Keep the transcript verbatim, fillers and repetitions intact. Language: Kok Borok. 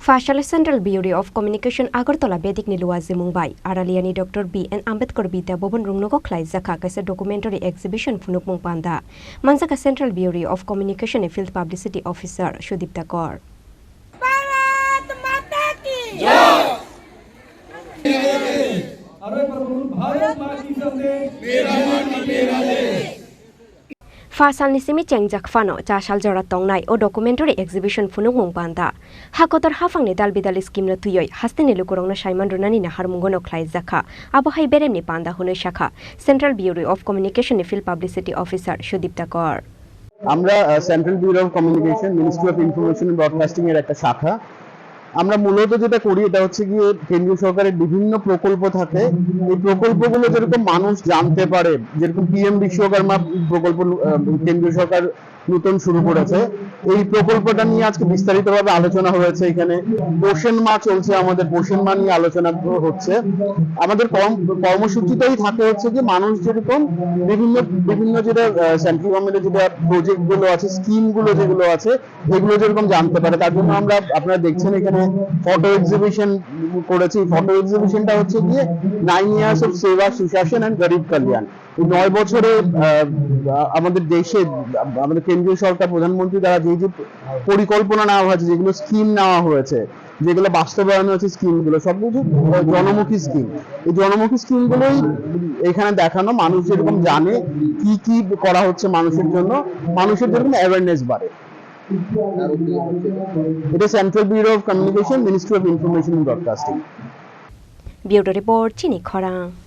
Phasalo Central Bureau of Communication Agartala bedikni luajimung bai Araliani Doctor B N Ambedkar Bidya Bhavan rungnogo khlaijakha kaisa documentary exhibition phunukmung panda. Manjaka Central Bureau of Communication ni Field Publicity Officer Sudip Dakor. Bharat माता की जय। भारत माँ की संदेश। Pha salni simi chengjak phano cha sal jora tongnai o documentary exhibition phunukmung panda. Ha kotor haphangni dal bidal scheme no twiwi hasteni lukurokno saiman rwnani naharmungono khlaijakha. Abo hai beremni panda hwnwi sakha Central Bureau of Communication ni Field Publicity Officer Sudip Dakor. আমরা central bureau of communication, ministry of information and broadcasting এর একটা শাখা। আমরা মূলত যেটা করি, এটা হচ্ছে গিয়ে কেন্দ্রীয় সরকারের বিভিন্ন প্রকল্প থাকে, এই প্রকল্পগুলো যেরকম মানুষ জানতে পারে, যেরকম পিএম বিশ্বকর্মা প্রকল্প, আহ, কেন্দ্রীয় সরকার নতুন শুরু করেছে, এই প্রকল্পটা নিয়ে আজকে বিস্তারিতভাবে আলোচনা হয়েছে এখানে। পোষণ মা চলছে, আমাদের পোষণ মা নিয়ে আলোচনা হচ্ছে। আমাদের কর্ম-, কর্মসূচিটাই থাকে হচ্ছে যে মানুষ যেরকম বিভিন্ন, বিভিন্ন যেটা, আহ, সেন্ট্রাল গভর্নমেন্টের যেটা প্রজেক্টগুলো আছে, স্কিমগুলো যেগুলো আছে, এগুলো যেরকম জানতে পারে, তার জন্য আমরা, আপনারা দেখছেন এখানে ফটো এক্সিবিশন করেছি। ফটো এক্সিবিশনটা হচ্ছে গিয়ে নাইন ইয়ার্স অফ সেবা, সুশাসন অ্যান্ড গরিব কল্যাণ। এই নয় বছরে, আহ, আমাদের দেশে, আমাদের কেন্দ্রীয় সরকার, প্রধানমন্ত্রী দ্বারা যে যে পরিকল্পনা নেওয়া হয়েছে, যেগুলো স্কিম নেওয়া হয়েছে, যেগুলো বাস্তবায়ন হয়েছে, স্কিমগুলো সবকিছু, আহ, জনমুখী স্কিম। এই জনমুখী স্কিমগুলোই এখানে দেখানো, মানুষ যেরকম জানে কি কি করা হচ্ছে মানুষের জন্য, মানুষের যেরকম অ্যাওয়ারনেস বাড়ে। এটা central bureau of communication, ministry of information and broadcasting. Bureau Report, chini khorang.